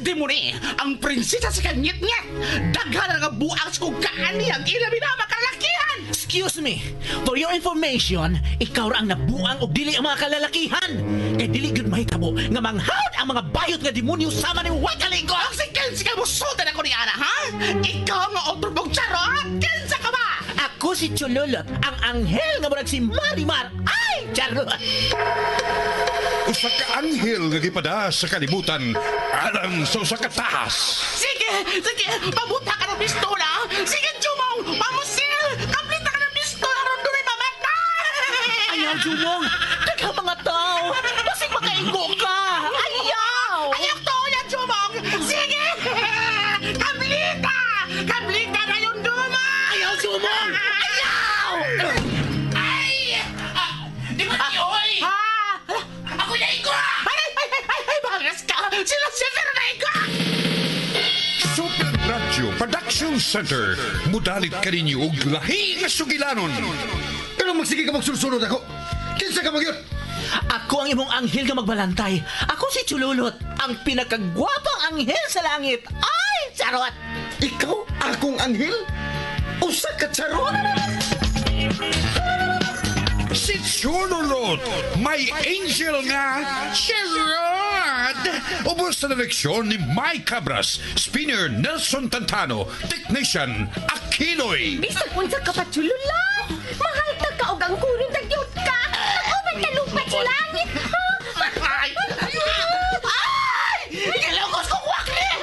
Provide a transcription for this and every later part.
Demone, ang prinsesa sa kanyit-nyet. Daghan nga buang sa kong kaaniyang ilabi na makalakihan. Excuse me. For your information, ikaw ra ang nabuang og dili ang mga kalalakihan. Kay dili gyud mahitabo nga manghawd ang mga bayot nga demonyo sama ni Wakalingo. Ang si Kensi ka musultan ako ni Ana, ha? Ikaw nga otrobong charot! Kinsa ka ba? Ako si Chululot, ang anghel nga murag si Marimar. Ay, charot! Usa ka anghel nga gipada sa kalibutan alang sa usa ka tahas. Sige, sige, pabuta ka ng pistola. Sige, Jumong, pamusil! Kaplita ka ng pistola, aron doon mamatay! Ayaw, Jumong! Daghang mga tao! Basig makaigo ka! Ayaw! Ayaw to, yan, Jumong! Sige! Kaplita! Kaplita na yung duma! Ayaw, Jumong! Ayaw! Ay! Di ba oy? Ha? Ako na igo! Ay, ay, ay, ay, ay, bangas ka! Sila si na igo! Super Radio Production Center mudalit kaninyo og lahi nga sugilanon. Pero magsige ka magsulsulod ako. Kinsa ka magyot? Ako ang imong anghel nga magbalantay. Ako si Chululot, ang pinakagwapang anghel sa langit. Ay, charot! Ikaw akong anghel? Usa ka charot? Si Chululot, may angel nga charot! Ubos sa direksyon ni Mike Cabras, spinner Nelson Tantano, technician Aquinoy. Bisag unsa ka pa, Chululot! Mahal ta ka og ang kuron tagyot ka! Nag-uban ka lupat sa langit! Ay! Ay! Gilugos kong waklit!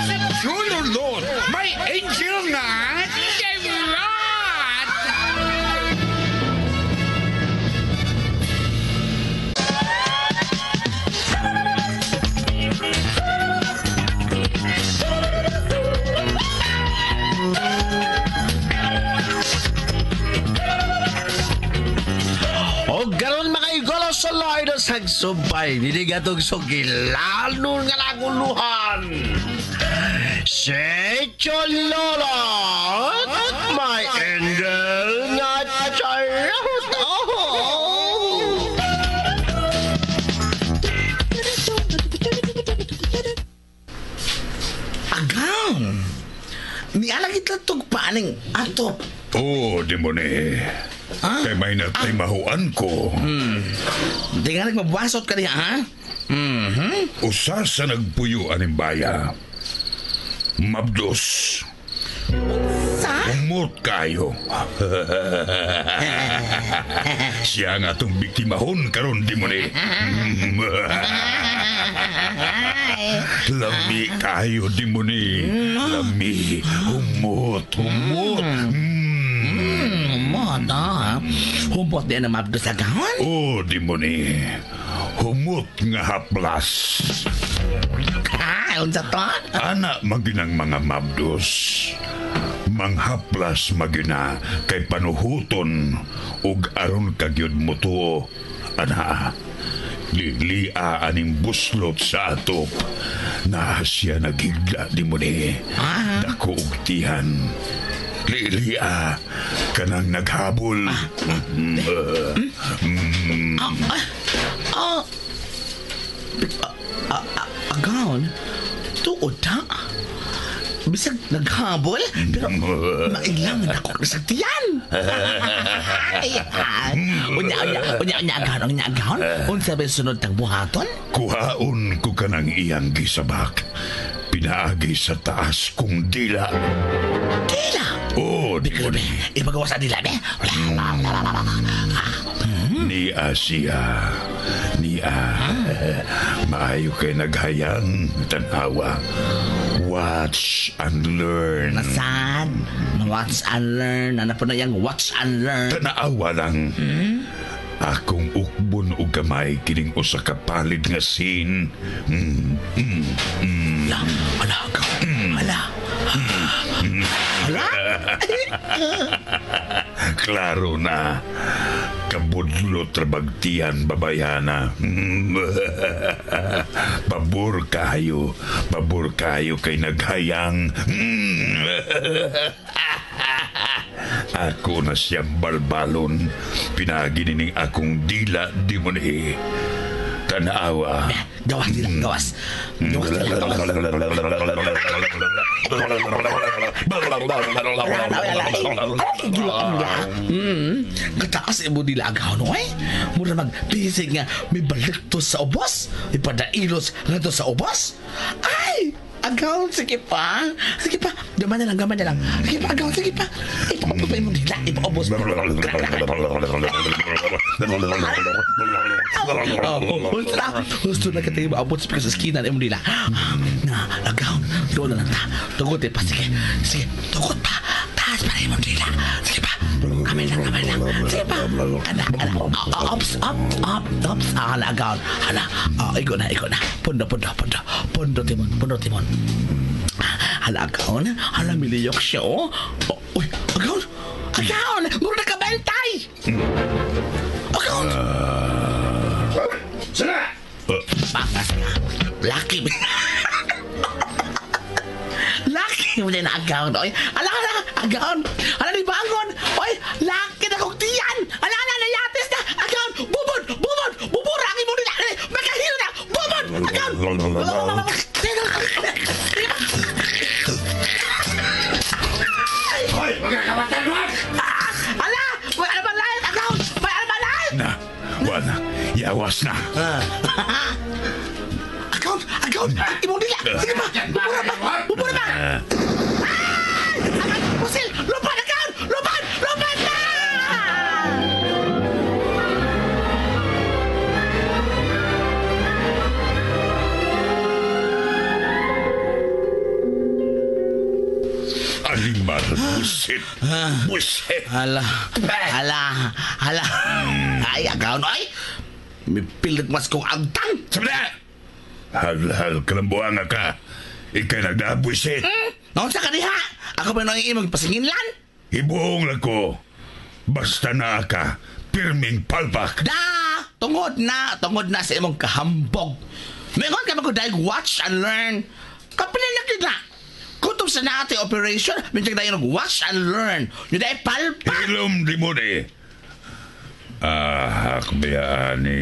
Si Chululot, may angel nga charot! O garon mga igolo sa lain na sagsubay, dili gatong sugilanon nga naguluhan. Si Chololot, my angel nga charot. Oh. Agaw! Nialagit lang tug paaning atop. Oh, demone. Kay may natay mahuan ko. Di nga nagmabasot ka diha, ha? Usa sa nagpuyo aning baya. Mabdos. Sa? Umot kayo. Siya nga atong biktimahon karon demone. Lami kayo demone. Lami. Humot, humot. Humot, ha? Humot din ang mabdos agawon? Oh, demone. Humot nga haplas. Ha? Unsa to? Ana maginang mga mabdos. Manghaplas magina kay panuhuton ug aron kagyud mutuo. Ana, lilia aning buslot sa atop. Na siya naghigla di mo ni. Dako og tihan. Lilia kanang naghabol. Agaon, tuod ha? Bisag naghabol, pero mailangan ako sa tiyan. Unya, unya, unya, unya, agaon, unya, agaon. Unsa ba sunod tang buhaton? Kuhaon ko kanang iyang gisabak. Pinaagi sa taas kong dila. Dila? Oh, di mo ni. Ipagawa sa dila, be? Niya siya. Niya. Maayo kay naghayang tanawa. Watch and learn. Nasaan? Watch and learn. Ano po na yung watch and learn? Tanaawa lang. Akong ukbon og gamay kining usa ka palid nga scene. Ala, ala, ala. Ala? Klaro na. Kabudlot trabagtian babayana. Pabor kayo. Pabor kayo kay naghayang. Ako na siyang balbalon. Pinagi nining akong dila di mo ni. Tanawa. Gawas nila, gawas. Gawas nila, gawas. Kataas imo nila agaw no eh. Mura magpisig nga may balik to sa ubos. Ipadailos nga to sa ubos. Ay! Agaw, sige pa. Sige pa. Gaman na lang, gaman na lang. Sige pa, agaw, sige pa. Ipaubos pa imo nila. Ipaubos. Gusto na kita ipaabot sa skinan imo nila. Na, agaw. Doon na lang ta. Tugot eh pa. Sige, sige. Tugot pa. Taas pa na imo nila. Sige pa. Kamay lang, kamay lang. Sige pa. Ana, ana. Ups, up, up, ups. Hala, agaw. Hala. Igo na, igo na. Pundo, pundo, pundo. Pundo, timon, pundo, timon. Hala, agaw. Hala, miliyok siya, oh. Uy, agaw. Agaw. Muro na kabantay. Agaw. Sana! Bakas ka. Laki. Laki mo din agaw. Oy, ala, ala, agaw. Ala, di bangon. Oy, laki na kong tiyan. Ala, ala, nayatis na. Agaw, bubon, bubon, buburangin mo nila. Makahilo na. Bubon, agaw. Hoy, magkakabatan mo! Ala, may albalay, agaw. May albalay. Na, wala. Yawas na. Agaw, agaw. Imong dila. Sige pa. Bubura pa. Bubura pa. Pusil! Lupan! Agaw! Lupan! Lupan na! Animal, busit. Busit. Hala. Hala. Hala. Ay, agaw no ay. May pilit mas kong agtang. Sabi na! Hal-hal ka ng buwanga ka. Ika'y nagdabuisit. Naon sa kaniha? Ako ba nang imong pasinginlan? Ibuong lang ko. Basta na ka, pirming palpak. Da! Tungod na sa imong kahambog. Mingon ka magkuday, watch and learn. Kapila na kita. Kutob sa natin operation, minsan tayo nag-watch and learn. Yung dahil palpak. Hilom di mo di. Ah, akbayaan ni...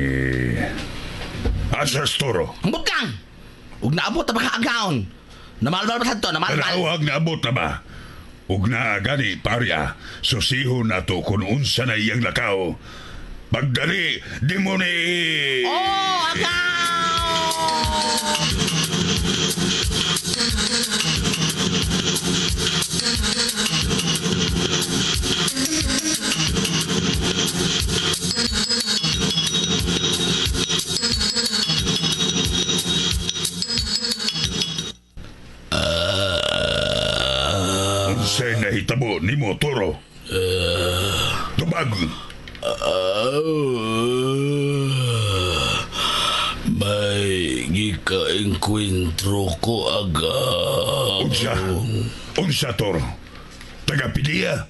Asas toro. Hambog lang. Ug naabot na pagkaagaon. Namalmal pa to, namalmal. Tanawag naabot na ba? Ug naa gani parya, susihon na to kung unsa na iyang lakaw. Pagdali, di mo ni... Oh, agaw! Unsay nahitabo nimo toro? Tubag. May gika-enkwentro ko agaw. Unsa? Unsa toro? Taga-pidiya?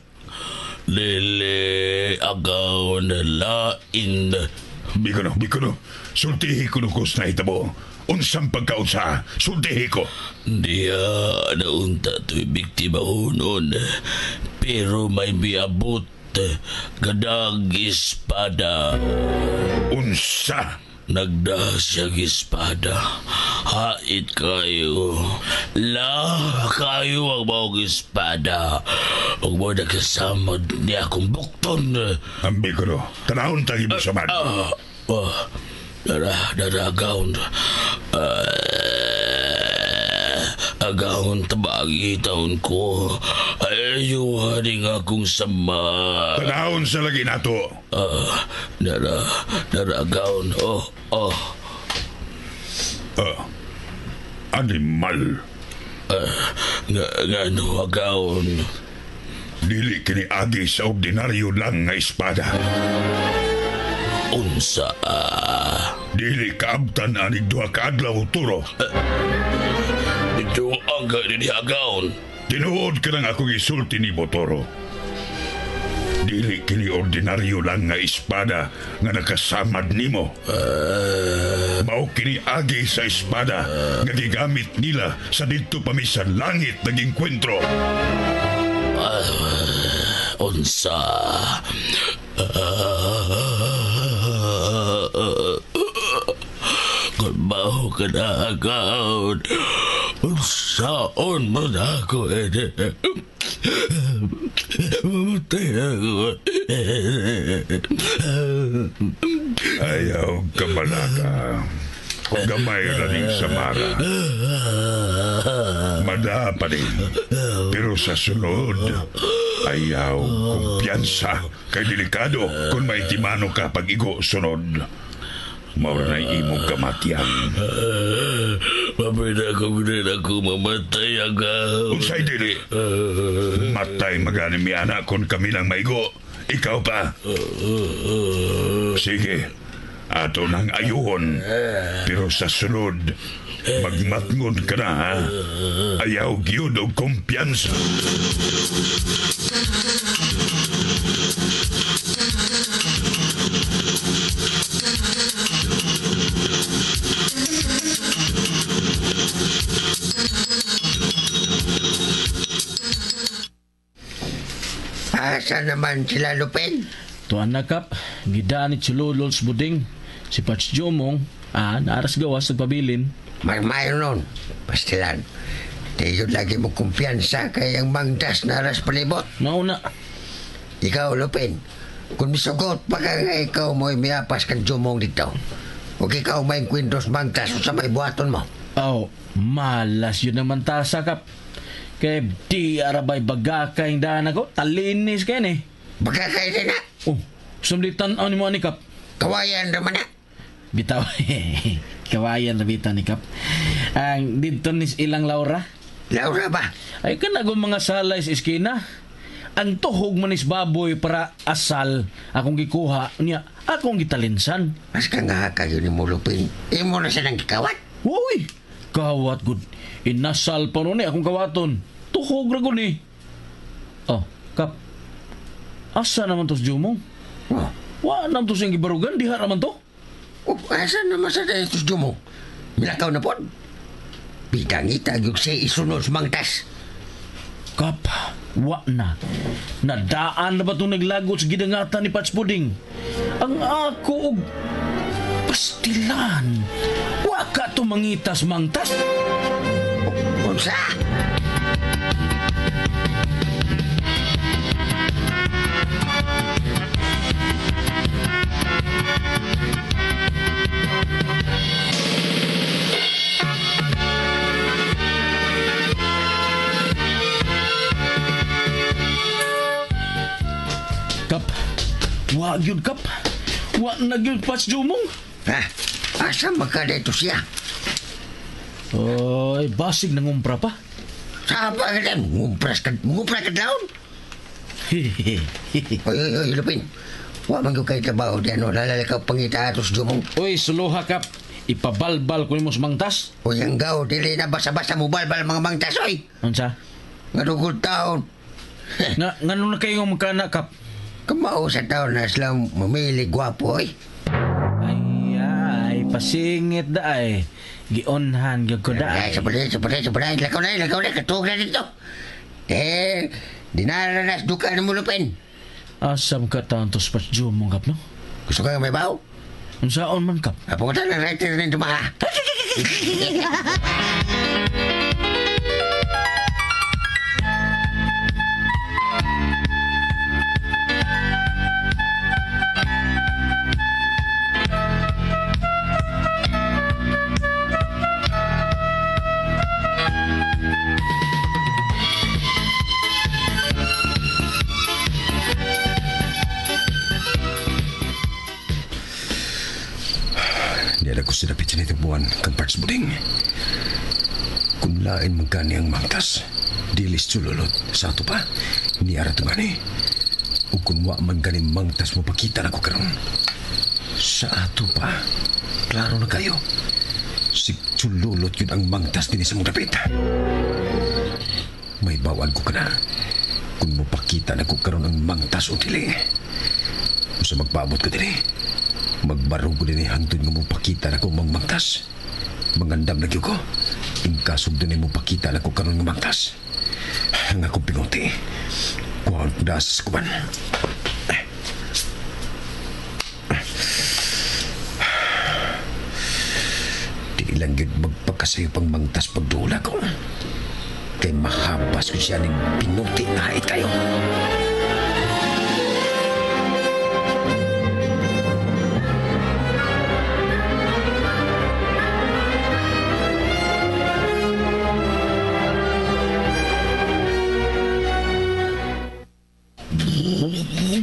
Lili agaw na lain. Bikono, bikono. Sultihi ko no kus nahitabo. Unsang pagkaunsa, sultihi ko. Diya naunta to'y biktima unon. Pero may miabot gadag espada. Unsa? Nagda siyang espada. Hait kayo. La kayo ang maong espada. Huwag mo nakasama niya akong bukton. Ambi ko no. Tanahon tagi mo sa man. Dara, dara, agaon. Agaon tabagi taon ko. Ayaw haring akong sama. Tanahon sa lagi nato. Dara, dara, agaon. Oh, oh. Animal. Nga ano, agaon. Dili kini agi sa ordinaryo lang nga espada. Unsa? Dili kaabtan anig duha ka adlaw turo. Dito ang dili agaon. Tinuod ka lang akong isulti ni Botoro. Dili kini ordinaryo lang nga espada nga nakasamad nimo. Mao kini agi sa espada nga gigamit nila sa didto pa mi sa langit naging kwentro. Unsa? Kung mao ka na agaon, unsaon man ako ini. Mamatay ako. Ayaw kamalaka. Gamay ra ning samara. Mada pa rin. Pero sa sunod, ayaw kumpiyansa kay delikado kung may timano ka pag igo sunod. Mao na imong kamatian. Mabida ko din ako mamatay agaw. Unsay dili? Matay magani mi anak kung kami lang maigo. Ikaw pa. Sige. Ato nang ayuhon. Pero sa sunod, magmatngon ka na, ha? Ayaw gyud og kumpiyansa. Asa naman sila, Lupin? Tuan na, Kap. Gidaan ni Chulolol sa buding. Si Patch Jomong, naaras gawas, nagpabilin. Marmayo nun, pastilan. Di yun lagi mo kumpiyansa kay ang mangtas na aras palibot. Mauna. Ikaw, Lupin, kung misugot pa ka nga ikaw mo'y miapas kang Jomong dito. Huwag ikaw may kwintos mangtas sa may buhaton mo. Oh, malas yun naman tasa, Kap. Kaya di arabay baga kayong daan ako, talinis kayo ni. Baga kayo din na. Oh, sumlitan ni mo ani, Kap. Kawayan naman na. Bitaw. Kawayan na bitaw ni Kap. Ang dito ni ilang Laura. Laura ba? Ay kanagong mga salay sa iskina. Ang tuhog manis baboy para asal akong gikuha niya akong gitalinsan. Mas ka nga kayo ni Mulupin. Imo na siya nang gikawat. Uy! Kawat gud. Inasal pa nun eh akong kawaton. Tuhog ra gud ni. Oh, Kap. Asa naman to si Jumong? Oh. Wa naman to siyang gibarugan. Diha naman to. Oh, asa naman sa dahil ito Jumong? Milakaw na po. Bidangita yung siya isunod sa mangtas. Kap, wa na. Nadaan na ba itong naglagot sa gidangatan ni Patch Puding? Ang ako og pastilan. Wa ka tumangitas mangtas. Unsa? Kap, wa gyud Kap. Wa na gyud Patch Jumong. Ha? Asa magka dito siya? Oy, basig nangumpra pa. Saba ka din? Ngumpra ka daon? Oy, oy, oy, Lupin. Wa man gyud kay trabaho di ano, lalalakaw pangita atos Jumong. Oy, suluha Kap. Ipabalbal ko nimo sa mangtas. Uy, ang gaw, dili na basta-basta mubalbal mga mangtas, oy. Unsa? Nga taon. Nga ngano na kayo magkana, Kap? Kamao sa taon na sila mamili gwapo, oy. Ay, ay, pasingit da ay. Gionhan gyud ko da. Ay, sabay, sabay, sabay. Lakaw na, katuog na dito. Eh, dinaranas duka ni Mulupin. Asam ka tantos Patch Jumong, Kap, no? Gusto ka may baw? Unsaon man, Kap? Apunta na writer rin tumaha. Niala ko sila pitsin itong buwan kang Parts Buding. Kung lain magkani ang mangtas, dilis sululot sa ato pa, niara ito gani. O kung wa man gani mangtas mo pakita na ko karon. Sa ato pa, klaro na kayo. Si sululot yun ang mangtas din sa mong dapit. May bawaan ko ka na. Kung mo pakita na ko karon ang mangtas o dili. Sa magpaabot ko dili. Magbarog ko din hangtod nga mo pakita na ko mangmangtas. Mangandam na gyud ko. Ingkasog din mo pakita na ko karon nga mangtas. Ang akong pinguti. Kuha ang das kuban. lang yun magpagkasayo pang mangtas pagdula ko. Kay mahapas ko siya ning pinuti na hait kayo.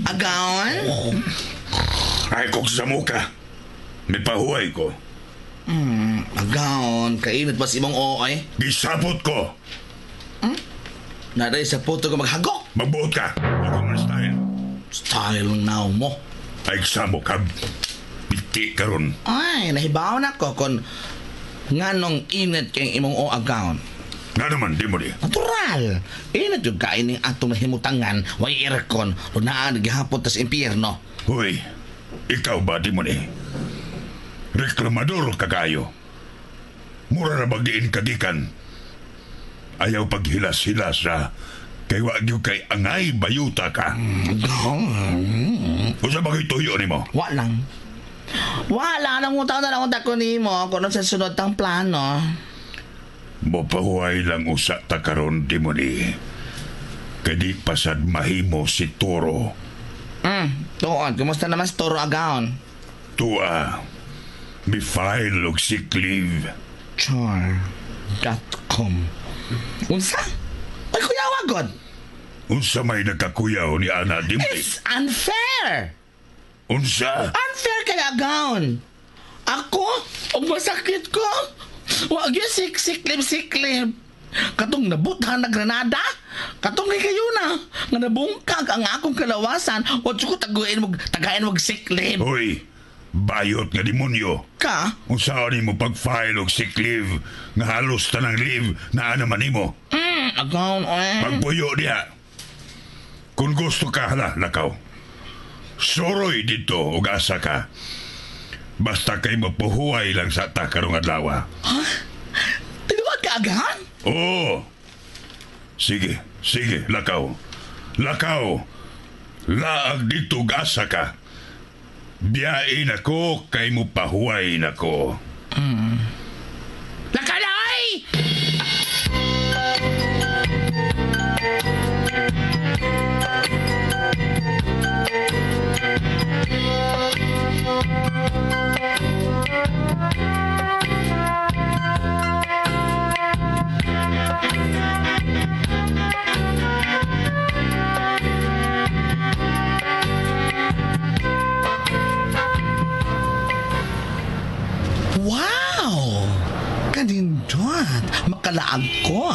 Agaon? Ay, kog sa muka. May pahuway ko. Agaon, kainit pas imong oay. Gisapot ko. Naday sa puto ko maghagok. Magbuot ka. Ako man style. Style now mo. Ay, samo ka. Biti karon. Ay, nahibaw na ko kung nganong init kay imong o agaon. Nga naman, di mo di. Natural. Init yung kain ng atong nahimutangan, way aircon, lunaan, gihapon tas impyerno. Hoy, ikaw ba di mo ni? Reklamador ka kayo. Mura na bagdiin kagikan. Ayaw paghilas-hilas ha. Kay wa gyud kay angay bayuta ka. Agaon. Usa ba kay tuyo nimo? Wa lang. Wala nang utang na lang ko nimo kung ano sa sunod tang plano. Mopahuay lang usa ta karon di mo ni. Kay di pasad mahimo si Toro. Tuon, kumusta naman si Toro agaon? Tua, mi file og sick leave. Char.com. Unsa? Ay, kuya, wagod. Unsa may nagkakuyaw ni Ana di mo ni? It's unfair! Unsa? Unfair kay agaon. Ako, og masakit ko. Wag yun, siklib. Katong nabuthan na granada. Katong kay kayo na. Nga nabungkag ang akong kalawasan. Wa ko taguin mo, tagain mo siklib. Hoy, bayot nga demonyo. Ka? Unsa ni mo pag-file og sick leave nga halos tanang leave na ana man nimo. Agaon, oy. Pagpuyo diha. Kung gusto ka hala, lakaw. Soroy dito og asa ka. Basta kay mapuhuay lang sa ta karong adlaw. Tinuod ka agahan? Oo. Sige, sige, lakaw. Lakaw. Laag dito og asa ka. Biyain ako kay mupahuay nako. Lakalay! Wow! Kanindot! Makalaag ko.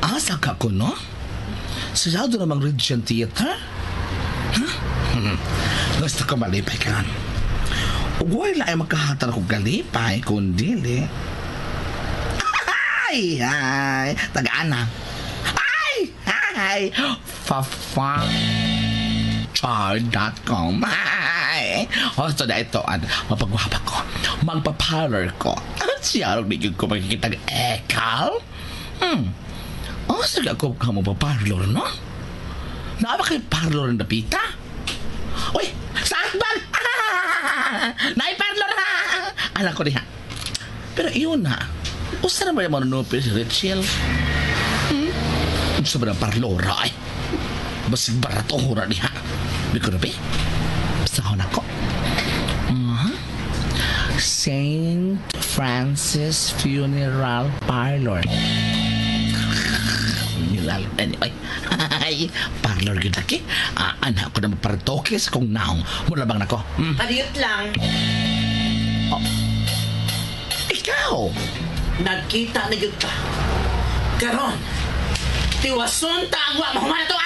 Asa ka ko, no? Sarado namang Regent Theater? Huh? Gusto ko malipay ka. Huwag lang ay magkahatar ko galipay, kung dili. Ay! Ay! Taga-ana. Ay! Ay! Fafa. Char.com. Ay! Hosto na ito at mapagwapa ko. Magpa-parlor ko. Siya rin ko makikita ng ekal. Oh, sige ako ka mo pa-parlor, no? Naaba kay parlor na pita? Uy! Sa akbang! Nai-parlor ha! Alam ko diha. Pero iyon na. Usa na ba yung manunupil si Rachel? Unsa ba ng parlora ay? Basig barato hura diha. Di ko na ba? Sahon ako. St. Francis Funeral Parlor. Funeral. Anyway, ay, parlor gyud aki. Anak ko na mapartoke sa kong naong. Mula bang nako? Kadiyot lang. Oh. Ikaw! Nagkita na gyud ka. Karon, tiwason ta ang wa mahuman to.